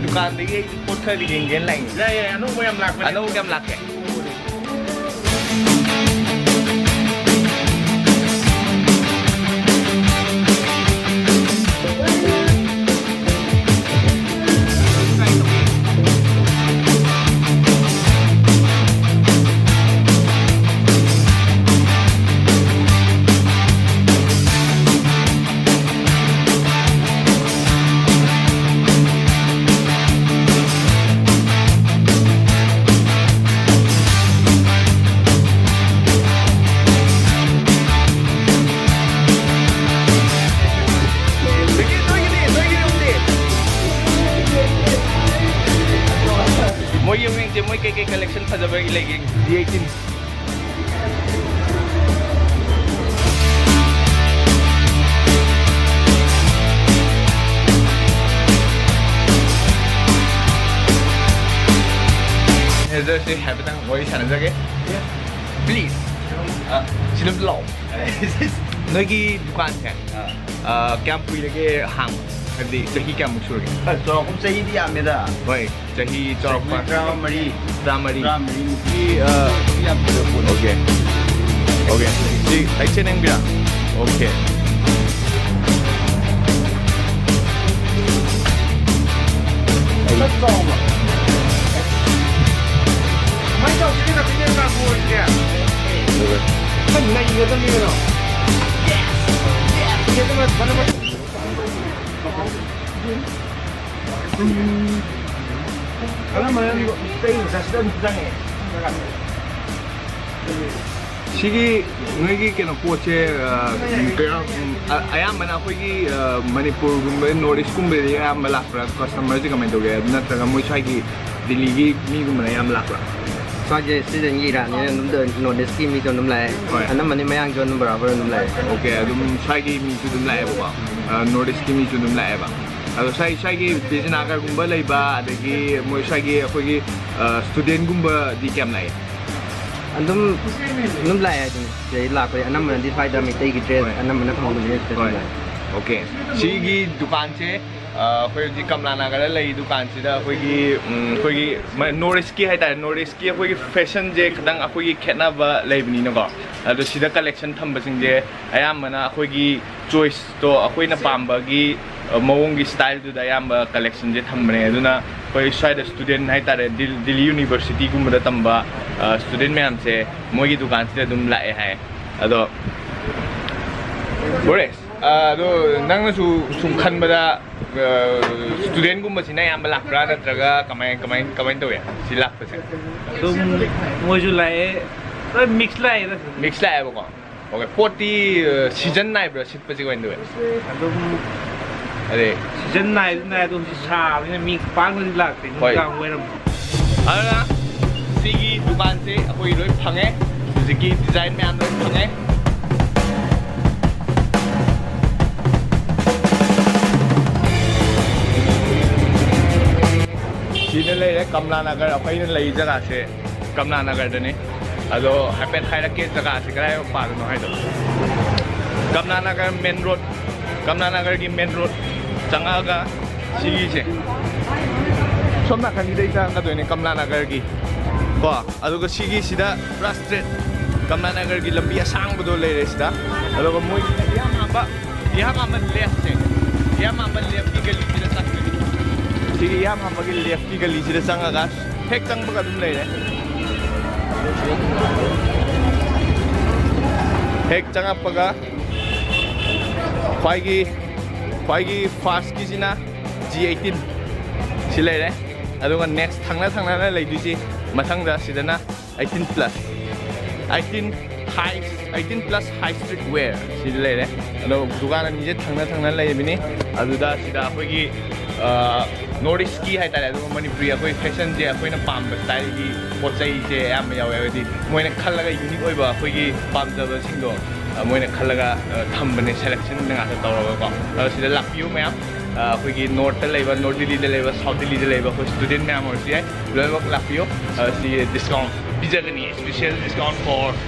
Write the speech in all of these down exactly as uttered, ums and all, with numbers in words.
ꯗꯨꯀꯥꯟꯗꯒꯤ ꯑꯩ ꯄꯣꯠ ꯈꯔꯗꯤ ꯌꯦꯡꯒꯦꯅ ꯂꯥꯛꯏꯅꯤ꯫ ꯌꯥꯏ, ꯌꯥꯏ, ꯑꯅꯧꯕ ꯌꯥꯝ ꯂꯥꯛꯄꯅꯦ꯫ ꯑꯅꯧꯕ ꯌꯥꯝ ꯂꯥꯛꯀꯦ꯫ ꯃꯣꯏꯒꯤ ꯍꯌꯦꯡꯁꯦ ꯃꯣꯏ ꯀꯩꯀꯩ collection ꯐꯖꯕ ꯂꯩꯒꯦ? G eighteen꯫ Manager ꯁꯤ ꯍꯥꯏꯐꯦꯠꯇꯪ ꯋꯥꯔꯤ ꯁꯥꯟꯅꯖꯒꯦ꯫ Please꯫ ꯑ, ꯁꯤꯗ ꯑꯝꯇ ꯂꯥꯛꯑꯣ꯫ ꯅꯣꯏꯒꯤ ꯗꯨꯀꯥꯟꯁꯦ, ꯑ, ꯀꯌꯥꯝ ꯀꯨꯏꯔꯒꯦ ꯍꯥꯡꯕ? ꯍꯥꯏꯕꯗꯤ ꯆꯍꯤ ꯀꯌꯥꯃꯨꯛ ꯁꯨꯔꯒꯦ? ꯑ, ꯆꯥꯎꯔꯥꯛꯄ ꯆꯍꯤꯗꯤ ꯌꯥꯝꯃꯦꯗ꯫ ꯍꯣꯏ, ꯆꯍꯤ ꯆꯥꯎꯔꯥꯛꯄ ꯆꯍꯤ ꯇꯔꯥꯃꯔꯤ꯫ ꯇꯔꯥꯃꯔꯤ꯫ ꯇꯔꯥꯃꯔꯤꯃꯨꯛꯇꯤ, ꯑ, ꯌꯥꯝ ꯀꯨꯏꯔꯕ ꯄꯣꯠꯅꯤ꯫ Okay꯫ Okay꯫ ꯁꯤ ꯑꯩ ꯆꯦ ꯅꯪꯕꯤꯔꯥ? Okay꯫ ꯈꯔ ꯆꯥꯎꯕ꯭ꯔꯥ? ꯀꯃꯥꯏꯅ ꯇꯧꯁꯤꯒꯦ? ꯅꯈꯣꯏꯅ ꯂꯥꯛꯄ ꯑꯣꯏꯔꯗꯤ ꯈꯔ ꯅꯩꯒꯗꯕꯅꯤ ꯀꯩꯅꯣ꯫ ꯁꯤꯗ ꯐꯅꯕ ꯎꯝ꯫ ꯑꯅꯝꯕꯅ ꯆꯩ ꯃꯆꯥꯁꯤꯗ ꯑꯗꯨꯝ ꯆꯪꯉꯦ꯫ ꯁꯤꯒꯤ ꯅꯣꯏꯒꯤ ꯀꯩꯅꯣ ꯄꯣꯠꯁꯦ, ꯑ, ꯀꯩꯅꯣ, ꯎꯝ, ꯑ-, ꯑꯌꯥꯝꯕꯅ ꯑꯩꯈꯣꯏꯒꯤ, ꯑ, ꯃꯅꯤꯄꯨꯔꯒꯨꯝꯕ, North East ꯀꯨꯝꯕꯗꯒꯤ ꯑꯌꯥꯝꯕ ꯂꯥꯛꯄ꯭ꯔꯥ? Customer ꯁꯦ ꯀꯃꯥꯏꯅ ꯇꯧꯒꯦ? ꯅꯠꯇ꯭ꯔꯒ ꯃꯣꯏ ꯁ꯭ꯋꯥꯏꯒꯤ ꯗꯤꯜꯂꯤꯒꯤ ꯃꯤꯒꯨꯝꯕꯅ ꯑꯌꯥꯝꯕ ꯂꯥꯛꯄ꯭ꯔꯥ? ꯁ꯭ꯋꯥꯏꯁꯦ citizen ꯒꯤ ꯏꯔꯥꯅꯤꯅ ꯑꯗꯨꯝ North East ꯀꯤ ꯃꯤꯁꯨ ꯑꯗꯨꯝ ꯂꯥꯛꯑꯦ꯫ ꯍꯣꯏ꯫ ꯑꯅꯝꯕꯅꯤ ꯃꯌꯥꯡꯁꯨ ꯑꯗꯨꯝ ꯕꯔꯥꯕꯔ ꯑꯗꯨꯝ ꯂꯥꯛꯑꯦ꯫ Okay, ꯑꯗꯨꯝ ꯁ꯭ꯋꯥꯏꯒꯤ ꯃꯤꯁꯨ ꯑꯗꯨꯝ ꯂꯥꯛꯑꯦꯕꯀꯣ꯫ ꯑ, North East ꯀꯤ ꯃꯤꯁꯨ ꯑꯗꯨꯝ ꯂꯥꯛꯑꯦꯕ꯫ ꯑꯗꯣ ꯁ꯭ꯋꯥꯏ, ꯁ꯭ꯋꯥꯏꯒꯤ ꯕꯤꯖꯌꯅꯒꯔꯒꯨꯝꯕ ꯂꯩꯕ, ꯑꯗꯒꯤ ꯃꯣꯏ ꯁ꯭ꯋꯥꯏꯒꯤ ꯑꯩꯈꯣꯏꯒꯤ, ꯑ, student ꯒꯨꯝꯕꯗꯤ ꯀꯌꯥꯝ ꯂꯥꯛꯑꯦ? ꯑꯗꯨꯝ, ꯑꯗꯨꯝ ꯂꯥꯛꯑꯦ ꯑꯗꯨꯝ꯫ ꯁꯤꯗꯩ ꯂꯥꯛꯄꯗꯤ ꯑꯅꯝꯕꯅꯗꯤ ꯁ꯭ꯋꯥꯏꯗ ꯃꯩꯇꯩꯒꯤ dress ꯍꯣꯏ꯫ ꯑꯅꯝꯕꯅ ꯐꯪꯕꯅꯤꯅ ꯁꯤꯗ ꯑꯗꯨꯝ ꯍꯣꯏ꯫ ꯂꯥꯛꯑꯦ꯫ Okay꯫ ꯁꯤꯒꯤ ꯗꯨꯀꯥꯟꯁꯦ ꯑꯩꯈꯣꯏ ꯍꯧꯖꯤꯛ ꯀꯃꯂꯥ ꯅꯒꯔꯗ ꯂꯩ ꯗꯨꯀꯥꯟꯁꯤꯗ ꯑꯩꯈꯣꯏꯒꯤ ꯎꯝ, ꯑꯩꯈꯣꯏꯒꯤ ꯅꯣꯔꯠ ꯏꯁꯀꯤ ꯍꯥꯏꯇꯥꯔꯦ, ꯅꯣꯔꯠ ꯏꯁꯀꯤ ꯑꯩꯈꯣꯏꯒꯤ ꯐꯦꯁꯟꯁꯦ ꯈꯤꯇꯪ ꯑꯩꯈꯣꯏꯒꯤ ꯈꯦꯠꯅꯕ ꯂꯩꯕꯅꯤꯅꯀꯣ, ꯑꯗꯣ ꯁꯤꯗ ꯀꯂꯦꯛꯁꯟ ꯊꯝꯕꯁꯤꯡꯁꯦ ꯑꯌꯥꯝꯕꯅ ꯑꯩꯈꯣꯏꯒꯤ ꯆꯣꯏꯁꯇꯣ, ꯑꯩꯈꯣꯏꯅ ꯄꯥꯝꯕꯒꯤ ꯃꯑꯣꯡꯒꯤ ꯁ꯭ꯇꯥꯏꯜꯗꯨꯗ ꯑꯌꯥꯝꯕ ꯀꯂꯦꯛꯁꯟꯁꯦ ꯊꯝꯕꯅꯦ꯫ ꯑꯗꯨꯅ ꯑꯩꯈꯣꯏ ꯁ꯭ꯋꯥꯏꯗ ꯁ꯭ꯇꯨꯗꯦꯟ ꯍꯥꯏꯇꯥꯔꯦ, ꯗꯤꯜ ꯗꯤꯜꯂꯤ ꯌꯨꯅꯤꯚꯔꯁꯤꯇꯤꯒꯨꯝꯕꯗ ꯇꯝꯕ ꯁ꯭ꯇꯨꯗꯦꯟ ꯃꯌꯥꯝꯁꯦ ꯃꯣꯏꯒꯤ ꯗꯨꯀꯥꯟꯁꯤꯗ ꯑꯗꯨꯝ ꯂꯥꯛꯑꯦ ꯍꯥꯏ꯫ ꯑꯗꯣ ꯕꯣꯔꯦꯁ, ꯑꯗꯣ ꯅꯪꯅꯁꯨ ꯁꯨꯝ ꯈꯟꯕꯗ ꯁ꯭ꯇꯨꯗꯦꯟꯒꯨꯝꯕꯁꯤꯅ ꯑꯌꯥꯝꯕ ꯂꯥꯛꯄ꯭ꯔꯥ, ꯅꯠꯇ꯭ꯔꯒ ꯀꯃꯥꯏ ꯀꯃꯥꯏ ꯀꯃꯥꯏꯅ ꯇꯧꯋꯦ ꯁꯤ ꯂꯥꯛꯄꯁꯦ? ꯑꯗꯨꯝ ꯃꯣꯏꯁꯨ ꯂꯥꯛꯑꯦ, ꯂꯣꯏ ꯃꯤꯛꯁ ꯂꯥꯛꯑꯦꯗ꯫ ꯃꯤꯛꯁ ꯂꯥꯛꯑꯦꯕꯀꯣ꯫ ꯑꯣꯀꯦ, ꯄꯣꯠꯇꯤ ꯁꯤꯖꯟ ꯅꯥꯏꯕ꯭ꯔꯥ ꯁꯤꯠꯄꯁꯦ, ꯀꯃꯥꯏꯅ ꯇꯧꯋꯦ? ꯑꯗꯨꯝ ꯑꯗꯩ ꯁꯤꯖꯟ ꯅꯥꯏꯗꯤ ꯅꯥꯏ, ꯑꯗꯣ ꯍꯧꯖꯤꯛ ꯁꯥꯕꯅꯤꯅ ꯃꯤ ꯄꯥꯛꯅꯗꯤ ꯂꯥꯛꯇꯦ, ꯍꯣꯏ꯫ ꯅꯨꯡꯗꯥꯡ ꯋꯥꯏꯔꯝ꯫ ꯑꯗꯨꯅ ꯁꯤꯒꯤ ꯗꯨꯀꯥꯟꯁꯦ ꯑꯩꯈꯣꯏ ꯂꯣꯏ ꯐꯪꯉꯦ, ꯍꯧꯖꯤꯛꯀꯤ ꯗꯤꯖꯥꯏꯟ ꯃꯌꯥꯝ ꯂꯣꯏ ꯐꯪꯉꯦ꯫ ꯁꯤꯗ ꯂꯩꯔꯦ ꯀꯃꯂꯥ ꯅꯒꯔ, ꯑꯩꯈꯣꯏꯅ ꯂꯩ ꯖꯒꯥꯁꯦ ꯀꯃꯂꯥ ꯅꯒꯔꯗꯅꯤ꯫ ꯑꯗꯣ ꯍꯥꯏꯐꯦꯠ ꯍꯥꯏꯔꯛꯀꯦ ꯖꯒꯥꯁꯦ ꯀꯗꯥꯏ ꯃꯄꯥꯗꯅꯣ ꯍꯥꯏꯗꯣ꯫ ꯀꯃꯂꯥ ꯅꯒꯔ ꯃꯦꯟ ꯔꯣꯗ, ꯀꯃꯂꯥ ꯅꯒꯔꯒꯤ ꯃꯦꯟ ꯔꯣꯗ ꯆꯪꯉꯛꯑꯒ ꯁꯤꯒꯤꯁꯦ ꯁꯣꯝ ꯅꯥꯀꯟꯒꯤꯗꯩ ꯆꯪꯉꯛꯀꯗꯣꯏꯅꯦ ꯀꯃꯂꯥ ꯅꯒꯔꯒꯤ ꯀꯣ꯫ ꯑꯗꯨꯒ ꯁꯤꯒꯤꯁꯤꯗ ꯄꯨꯔꯥ ꯁ꯭ꯇ꯭ꯔꯦꯠ ꯀꯃꯂꯥ ꯅꯒꯔꯒꯤ ꯂꯝꯕꯤ ꯑꯁꯥꯡꯕꯗꯣ ꯂꯩꯔꯦ ꯁꯤꯗ꯫ ꯑꯗꯨꯒ ꯃꯣꯏꯒꯤ ꯏꯍꯥꯟ ꯍꯥꯟꯕ, ꯏꯍꯥꯟ ꯍꯥꯟꯕ ꯂꯦꯐꯁꯦ, ꯏꯍꯥꯟ ꯍꯥꯟꯕ ꯂꯦꯐꯀꯤ ꯒꯂꯤꯁꯤꯗ ꯆꯠꯇꯣꯏꯅꯤ꯫ ꯁꯤꯒꯤ ꯏꯍꯥꯟ ꯍꯥꯟꯕꯒꯤ ꯂꯦꯐꯀꯤ ꯒꯂꯤꯁꯤꯗ ꯆꯪꯉꯒ ꯍꯦꯛ ꯆꯪꯕꯒ ꯑꯗꯨꯝ ꯂꯩꯔꯦ꯫ ꯍꯦꯛ ꯆꯪꯉꯛꯄꯒ ꯈ꯭ꯋꯥꯏꯒꯤ, ꯈ꯭ꯋꯥꯏꯒꯤ ꯐꯥꯔꯁꯀꯤꯁꯤꯅ ꯖꯤ ꯑꯩꯠꯇꯤꯟ ꯁꯤ ꯂꯩꯔꯦ꯫ ꯑꯗꯨꯒ ꯅꯦꯛꯁ ꯊꯪꯅ ꯊꯪꯅꯅ ꯂꯩꯗꯣꯏꯁꯤ ꯃꯊꯪꯗ ꯁꯤꯗꯅ ꯑꯩꯠꯇꯤꯟ ꯄ꯭ꯂꯁ, ꯑꯩꯠꯇꯤꯟ ꯍꯥꯏ, ꯑꯩꯠꯇꯤꯟ ꯄ꯭ꯂꯁ ꯍꯥꯏ ꯁ꯭ꯇ꯭ꯔꯤꯠ ꯋꯦꯌꯔ ꯁꯤꯗ ꯂꯩꯔꯦ꯫ ꯑꯗꯣ ꯗꯨꯀꯥꯟ ꯑꯅꯤꯁꯦ ꯊꯪꯅ ꯊꯪꯅ ꯂꯩꯕꯅꯤ꯫ ꯑꯗꯨꯗ ꯁꯤꯗ ꯑꯩꯈꯣꯏꯒꯤ ꯅꯣꯔꯠ ꯏꯁꯀꯤ ꯍꯥꯏꯇꯥꯔꯦ, ꯑꯗꯨꯒ ꯃꯅꯤꯄꯨꯔꯤ ꯑꯩꯈꯣꯏ ꯐꯦꯁꯟꯁꯦ ꯑꯩꯈꯣꯏꯅ ꯄꯥꯝꯕ ꯁ꯭ꯇꯥꯏꯜꯒꯤ ꯄꯣꯠ ꯆꯩꯁꯦ ꯑꯌꯥꯝꯕ ꯌꯥꯎꯋꯦ꯫ ꯍꯥꯏꯕꯗꯤ ꯃꯣꯏꯅ ꯈꯜꯂꯒ ꯌꯨꯅꯤꯛ ꯑꯣꯏꯕ ꯑꯩꯈꯣꯏꯒꯤ ꯄꯥꯝꯖꯕꯁꯤꯡꯗꯣ ꯑ, ꯃꯣꯏꯅ ꯈꯜꯂꯒ ꯑ, ꯊꯝꯕꯅꯦ, ꯁꯦꯂꯦꯛꯁꯟ ꯉꯥꯛꯇ ꯇꯧꯔꯒꯀꯣ꯫ ꯑꯗꯣ ꯁꯤꯗ ꯂꯥꯛꯄꯤꯌꯨ ꯃꯌꯥꯝ, ꯑ, ꯑꯩꯈꯣꯏꯒꯤ ꯅꯣꯔꯠꯇ ꯂꯩꯕ, ꯅꯣꯔꯠ ꯗꯤꯜꯂꯤꯗ ꯂꯩꯕ, ꯁꯥꯎꯠ ꯗꯤꯜꯂꯤꯗ ꯂꯩꯕ ꯑꯩꯈꯣꯏ ꯁ꯭ꯇꯨꯗꯦꯟ ꯃꯌꯥꯝ ꯑꯣꯏꯔꯁꯨ ꯌꯥꯏ, ꯂꯣꯏꯅꯃꯛ ꯂꯥꯛꯄꯤꯌꯨ꯫ ꯑ, ꯁꯤ ꯗꯤꯁꯀꯥꯎꯟ ꯄꯤꯖꯒꯅꯤ, special discount for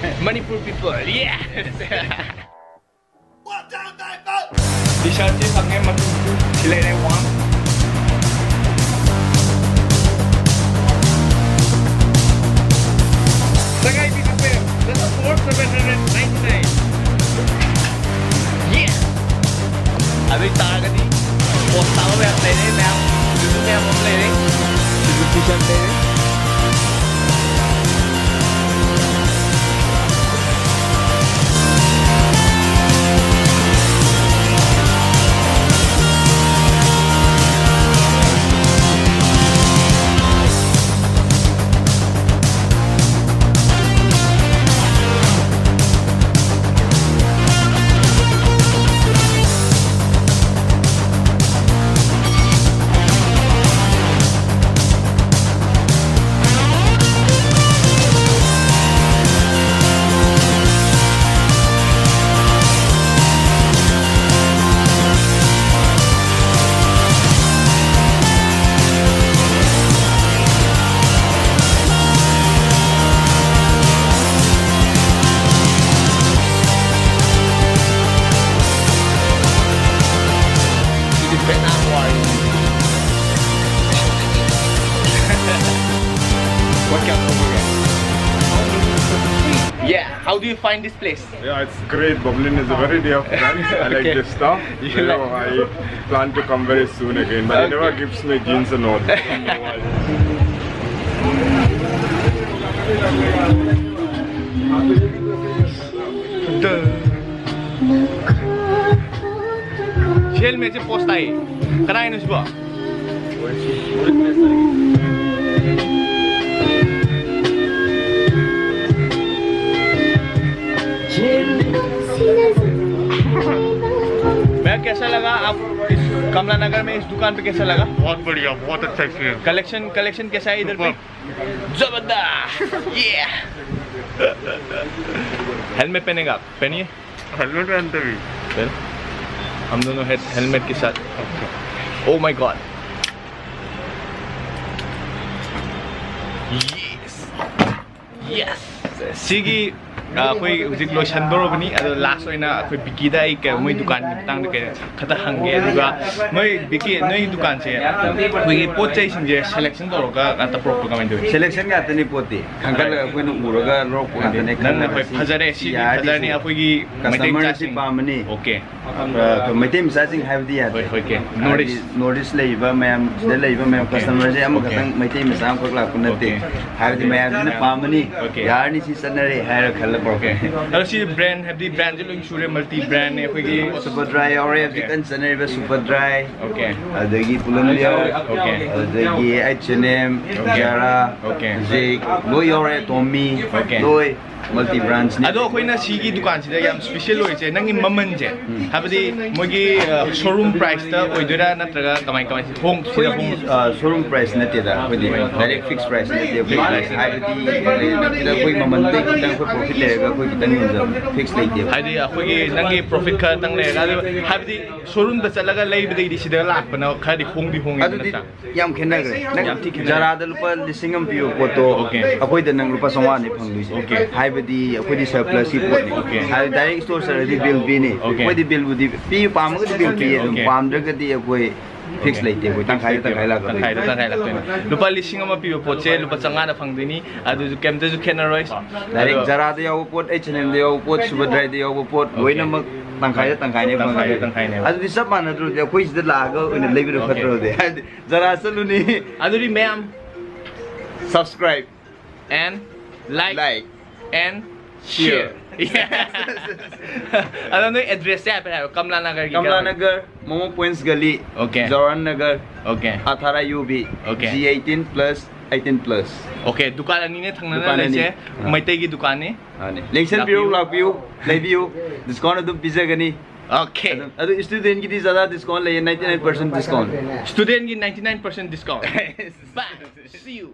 Manipur people. Yes! T ꯁꯥꯔꯠꯁꯤ ꯐꯪꯉꯦ, ꯃꯆꯨ Sila yung one. Sangay Peter Pan, that's four seven hundred ninety-nine. Yeah! ꯑꯗꯨ ꯑꯣꯏꯇꯥꯔꯒꯗꯤ post ꯇꯥꯕ ꯃꯌꯥꯝ ꯂꯩꯔꯦ, ꯃꯌꯥꯝ ꯃꯌꯥꯝ ꯑꯃ ꯂꯩꯔꯦ, ꯁꯤꯁꯨ ꯇ꯭ꯌꯨꯁꯟ ꯂꯩꯔꯦ꯫ It is better for you. What can I do? Yeah, how do you find this place? Yeah, it's great. Berlin is a very dear friend. I like Okay. this stuff. You You know, like I plan to come very soon again, but he Okay. never gives me jeans and all. Duh. Shell ꯃꯦꯠꯁꯦ post ꯇꯥꯏ꯫ ꯀꯅꯥꯏꯅꯣ ꯁꯤꯕꯣ? भैया, कैसा लगा आप इस कमला नगर में, इस दुकान पे कैसा लगा? बहुत बढ़िया, बहुत अच्छा एक्सपीरियंस। कलेक्शन, कलेक्शन कैसा है इधर पे? सुपर। जबरदस्त। ये हेलमेट पहनेगा आप? पहनिए। हेलमेट पहनते भी। फिर हम दोनों हेड हेलमेट के साथ। Oh my God. Yes. Yes. ꯁꯤꯒꯤ ꯑꯩꯈꯣꯏ ꯍꯧꯖꯤꯛ ꯂꯣꯏꯁꯟꯗꯧꯔꯕꯅꯤ꯫ ꯑꯗꯣ ꯂꯥꯁ ꯑꯣꯏꯅ ꯑꯩꯈꯣꯏ ꯕꯤꯀꯤꯗ ꯑꯩ ꯀꯩ- ꯃꯣꯏ ꯗꯨꯀꯥꯟꯒꯤ ꯃꯇꯥꯡꯗ ꯀꯩ ꯈꯛꯇ ꯍꯪꯒꯦ꯫ ꯑꯗꯨꯒ ꯃꯣꯏ ꯕꯤꯀꯤ, ꯅꯣꯏ ꯗꯨꯀꯥꯟꯁꯦ ꯑꯩꯈꯣꯏꯒꯤ ꯄꯣꯠ ꯆꯩꯁꯤꯡꯁꯦ ꯁꯦꯂꯦꯛꯁꯟ ꯇꯧꯔꯒ ꯉꯥꯛꯇ ꯄꯨꯔꯛꯄ ꯀꯃꯥꯏꯅ ꯇꯧꯋꯤ? ꯁꯦꯂꯦꯛꯁꯟ ꯉꯥꯛꯇꯅꯤ ꯄꯣꯠꯇꯤ꯫ ꯈꯟꯒꯠꯂꯒ ꯑꯩꯈꯣꯏꯅ ꯎꯔꯒ ꯂꯧꯔꯛꯄ ꯉꯥꯛꯇꯅꯦ꯫ ꯅꯪꯅ ꯍꯣꯏ, ꯈꯟꯕꯁꯤ ꯐꯖꯔꯦ, ꯁꯤꯗꯤ ꯌꯥꯔꯗꯤ ꯐꯖꯔꯅꯤ, ꯁꯤ ꯑꯩꯈꯣꯏꯒꯤ ꯃꯩꯇꯩ ꯀꯁꯇꯃꯔꯅ ꯁꯤ ꯃꯆꯥꯁꯤꯡ ꯄꯥꯝꯃꯅꯤ꯫ ꯑꯣꯀꯦ꯫ ꯑ, ꯃꯩꯇꯩ ꯃꯆꯥꯁꯤꯡ ꯍꯥꯏꯕꯗꯤ ꯌꯥꯗꯦ꯫ ꯍꯣꯏ, ꯍꯣꯏ, ꯑꯣꯀꯦ꯫ ꯅꯣꯔꯠ ꯍꯥꯏꯕꯗꯤ ꯏꯁ꯫ ꯅꯣꯔꯠ ꯏꯁ ꯂꯩꯔꯤꯕ ꯃꯌꯥꯝ, ꯁꯤꯗ ꯂꯩꯔꯤꯕ ꯃꯌꯥꯝ ꯑꯣꯀꯦ꯫ ꯀꯁꯇꯃꯔꯁꯦ ꯑꯃꯈꯛꯇꯪ ꯑꯣꯀꯦ꯫ ꯃꯩꯇꯩ ꯃꯆꯥ ꯑꯃꯈꯛ ꯂꯥꯛꯄ ꯅꯠꯇꯦ꯫ ꯑꯣꯀꯦ꯫ ꯍꯥꯏꯕꯗꯤ ꯃꯌꯥꯝꯁꯤꯅ ꯄꯥꯝꯃꯅꯤ, ꯑꯣꯀꯦ꯫ ꯌꯥꯔꯅꯤ, ꯁꯤ ꯆꯠꯅꯔꯦ ꯍꯥꯏꯔ ꯈꯜꯂ ꯑꯣꯀꯦ꯫ ꯄꯨꯔꯛꯄꯅꯦ꯫ ꯑꯗꯣ ꯁꯤ ꯕ꯭ꯔꯥꯟ ꯍꯥꯏꯕꯗꯤ ꯕ꯭ꯔꯥꯟꯁꯦ ꯂꯣꯏ ꯁꯨꯔꯦ, ꯃꯜꯇꯤ ꯕ꯭ꯔꯥꯟꯅꯦ ꯑꯩꯈꯣꯏꯒꯤ꯫ ꯁꯨꯄꯔ ꯗ꯭ꯔꯥꯏ ꯌꯥꯎꯔꯦ, ꯍꯧꯖꯤꯛ ꯑꯣꯀꯦ꯫ ꯀꯟꯅ ꯆꯠꯅꯔꯤꯕ ꯁꯨꯄꯔ ꯗ꯭ꯔꯥꯏ, ꯑꯣꯀꯦ꯫ ꯑꯗꯒꯤ ꯄꯨꯂꯝ ꯂꯤꯌꯔ, ꯑꯣꯀꯦ꯫ ꯑꯗꯒꯤ H and M, okay. Zara, okay. ꯍꯧꯖꯤꯛ ꯂꯣꯏ ꯌꯥꯎꯔꯦ, ꯇꯣꯃꯤ, ꯑꯣꯀꯦ꯫ ꯂꯣꯏ ꯃꯜꯇꯤ ꯕ꯭ꯔꯥꯟꯁꯅꯤ꯫ ꯑꯗꯣ ꯑꯩꯈꯣꯏꯅ ꯁꯤꯒꯤ ꯗꯨꯀꯥꯟꯁꯤꯗ ꯌꯥꯝ ꯁ꯭ꯄꯦꯁꯦꯜ ꯑꯣꯏꯔꯤꯁꯦ ꯅꯪꯒꯤ ꯃꯃꯜꯁꯦ, ꯎꯝ꯫ ꯍꯥꯏꯕꯗꯤ ꯃꯣꯏꯒꯤ, ꯑ, ꯁꯣꯔꯨꯝ ꯄ꯭ꯔꯥꯏꯁꯇ ꯑꯣꯏꯗꯣꯏꯔꯥ ꯅꯠꯇ꯭ꯔꯒ ꯀꯃꯥꯏ ꯀꯃꯥꯏ ꯍꯣꯡ-, ꯁꯤꯗ ꯑꯩꯈꯣꯏꯒꯤ, ꯍꯣꯡ-, ꯑ, ꯁꯣꯔꯨꯝ ꯄ꯭ꯔꯥꯏꯁ ꯅꯠꯇꯦꯗ, ꯑꯩꯈꯣꯏꯗꯤ ꯗꯥꯏꯔꯦꯛ ꯐꯤꯛꯁ ꯄ꯭ꯔꯥꯏꯁ ꯅꯠꯇꯦ꯫ ꯑꯩꯈꯣꯏ ꯍꯥꯏꯕꯗꯤ ꯁꯤꯗ ꯑꯩꯈꯣꯏ ꯃꯃꯜꯗꯩ ꯈꯤꯇꯪ ꯑꯩꯈꯣꯏ ꯄ꯭ꯔꯣꯐꯤꯠ ꯂꯩꯔꯒ ꯑꯩꯈꯣꯏ ꯈꯤꯇꯪ ꯌꯣꯟꯖꯕ, ꯐꯤꯛꯁ ꯂꯩꯇꯦꯕ꯫ ꯍꯥꯏꯗꯤ ꯑꯩꯈꯣꯏꯒꯤ ꯅꯪꯒꯤ ꯄ꯭ꯔꯣꯐꯤꯠ ꯈꯔꯇꯪ ꯂꯩꯔꯒ, ꯑꯗꯨ ꯍꯥꯏꯕꯗꯤ ꯁꯣꯔꯨꯝꯗ ꯆꯠꯂꯒ ꯂꯩꯕꯗꯩꯗꯤ ꯁꯤꯗ ꯂꯥꯛꯄꯅ ꯈꯔꯗꯤ ꯍꯣꯡꯗꯤ ꯍꯣꯡꯉꯦ ꯑꯗꯨꯗꯤ ꯅꯠꯇ꯭ꯔꯥ? ꯌꯥꯝ ꯈꯦꯠꯅꯈ꯭ꯔꯦ꯫ ꯅꯪ ꯌꯥꯝ ꯊꯤ ꯈꯦꯠꯅꯔꯦ꯫ ꯖꯥꯔꯥꯗ ꯂꯨꯄꯥ ꯂꯤꯁꯤꯡ ꯑꯃ ꯄꯤꯕ ꯄꯣꯠꯇꯣ ꯑꯣꯀꯦ꯫ ꯑꯩꯈꯣꯏꯗ ꯅꯪ ꯂꯨꯄꯥ ꯆꯥꯝꯃꯉꯥꯅꯤ ꯐꯪꯗꯣꯏꯁꯦ꯫ ꯑꯣꯀꯦ꯫ ꯍꯥꯏꯕꯗꯤ ꯑꯩꯈꯣꯏꯗꯤ ꯁꯔꯄ꯭ꯂꯁꯀꯤ ꯄꯣꯠꯅꯤ꯫ ꯑꯣꯀꯦ꯫ ꯍꯥꯏꯕꯗꯤ ꯗꯥꯏꯔꯦꯛ ꯁ꯭ꯇꯣꯔ ꯆꯠꯂꯗꯤ ꯕꯤꯜ ꯄꯤꯅꯤ꯫ ꯑꯣꯀꯦ꯫ ꯑꯩꯈꯣꯏꯗꯤ ꯕꯤꯜꯕꯨꯗꯤ ꯄꯤꯌꯨ, ꯄꯥꯝꯃꯒꯗꯤ ꯕꯤꯜ ꯑꯣꯀꯦ, ꯄꯤꯌꯦ ꯑꯗꯨꯝ, ꯑꯣꯀꯦ꯫ ꯄꯥꯝꯗ꯭ꯔꯒꯗꯤ ꯑꯩꯈꯣꯏ ꯐꯤꯛꯁ ꯂꯩꯇꯦ, ꯑꯩꯈꯣꯏ ꯇꯪꯈꯥꯏꯗ ꯇꯪꯈꯥꯏ ꯂꯥꯛꯀꯗꯣꯏꯅꯤ꯫ ꯇꯪꯈꯥꯏꯗ ꯇꯪꯈꯥꯏ ꯂꯥꯛꯇꯣꯏꯅꯤ꯫ ꯂꯨꯄꯥ ꯂꯤꯁꯤꯡ ꯑꯃ ꯄꯤꯕ ꯄꯣꯠꯁꯦ ꯂꯨꯄꯥ ꯆꯥꯝꯃꯉꯥꯗ ꯐꯪꯗꯣꯏꯅꯤ꯫ ꯑꯗꯨꯁꯨ ꯀꯩꯝꯇꯁꯨ ꯈꯦꯠꯅꯔꯣꯏ꯫ ꯗꯥꯏꯔꯦꯛ ꯑꯗꯣ ꯖꯥꯔꯥꯗ ꯌꯥꯎꯕ ꯄꯣꯠ, ꯑꯩꯆ ꯑꯦꯟ ꯑꯦꯝꯗ ꯌꯥꯎꯕ ꯄꯣꯠ, ꯁꯨꯄꯔ ꯗ꯭ꯔꯥꯏꯗ ꯌꯥꯎꯕ ꯄꯣꯠ ꯑꯣꯀꯦ꯫ ꯂꯣꯏꯅꯃꯛ ꯇꯪꯈꯥꯏꯗ ꯇꯪꯈꯥꯏꯅꯦ ꯇꯪꯈꯥꯏꯗ ꯐꯪꯉꯤꯁꯦ꯫ ꯇꯪꯈꯥꯏꯅꯦꯕ꯫ ꯑꯗꯨꯗꯤ ꯆꯞ ꯃꯥꯟꯅꯗ꯭ꯔꯣ? ꯑꯗꯨꯗꯤ ꯑꯩꯈꯣꯏ ꯁꯤꯗ ꯂꯥꯛꯑꯒ ꯑꯣꯏꯅ ꯂꯩꯕꯅ ꯑꯣꯀꯦ꯫ ꯐꯠꯇ꯭ꯔꯣ? ꯑꯗꯨꯗꯤ ꯍꯥꯏꯗꯤ ꯖꯥꯔꯥ ꯆꯠꯂꯨꯅꯤ꯫ ꯑꯗꯨꯗꯤ ꯃꯌꯥꯝ subscribe and like like and share꯫ Share꯫ Yes꯫ ꯑꯗꯣ ꯅꯣꯏ ꯑꯦꯗ꯭ꯔꯦꯁꯁꯦ ꯍꯥꯏꯐꯦꯠ ꯍꯥꯏꯔꯣ꯫ ꯀꯃꯂꯥ ꯅꯒꯔꯒꯤ ꯀꯃꯂꯥ ꯀꯗꯥꯏꯋꯥꯏ? ꯅꯒꯔ, ꯃꯣꯃꯣ ꯄꯣꯏꯟꯠꯁ ꯒꯂꯤ, ꯑꯣꯀꯦ꯫ ꯖꯋꯥꯍꯔ ꯅꯒꯔ, ꯑꯣꯀꯦ꯫ ꯑꯊꯥꯔꯥ U B, okay. G eighteen plus, eighteen plus. Okay, ꯗꯨꯀꯥꯟ ꯑꯅꯤꯅꯦ ꯊꯪꯅꯅ ꯗꯨꯀꯥꯟ ꯑꯅꯤ꯫ ꯂꯩꯁꯦ꯫ ꯑꯥ꯫ ꯃꯩꯇꯩꯒꯤ ꯗꯨꯀꯥꯟꯅꯤ꯫ ꯃꯥꯅꯦ꯫ ꯂꯦꯡꯁꯟꯕꯤꯔꯣ, ꯂꯥꯛꯄꯤꯌꯨ꯫ ꯂꯥꯛꯄꯤꯌꯨ, ꯂꯩꯕꯤꯌꯨ꯫ ꯗꯤꯁꯀꯥꯎꯟ ꯑꯗꯨꯝ ꯄꯤꯖꯒꯅꯤ꯫ ꯑꯣꯀꯦ꯫ ꯑꯗꯨꯝ, ꯑꯗꯨ ꯁ꯭ꯇꯨꯗꯦꯟꯒꯤꯗꯤ ꯖꯥꯗꯥ ꯗꯤꯁꯀꯥꯎꯟ ꯂꯩꯌꯦ, ꯅꯥꯏꯟꯇꯤ ꯅꯥꯏꯟ ꯄꯥꯔꯁꯦꯟ ꯗꯤꯁꯀꯥꯎꯟ꯫ ꯁ꯭ꯇꯨꯗꯦꯟꯒꯤ ninety nine percent discount. Bye. See you꯫